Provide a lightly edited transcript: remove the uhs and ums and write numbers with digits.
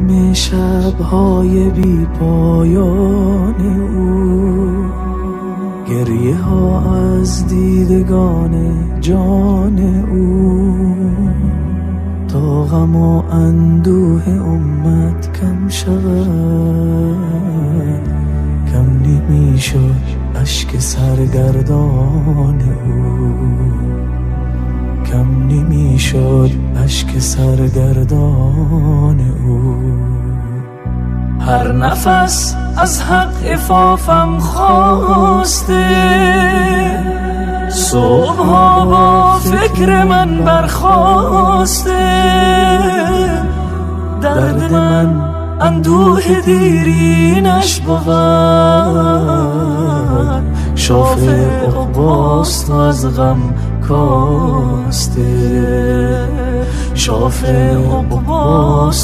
غم شبهای بی پایان او، گریه ها از دیدگان جان او، تا غم و اندوه امت کم شود، کم نمیشد اشک سرگردان او، کم نمیشد اشک سرگردان او. هر نفس از حق عفافم خواسته، صبح‌ها با فکر من برخاسته، درد من اندوه دیرینش بود، شافع عقباست از غم کاسته، شافع عقباست.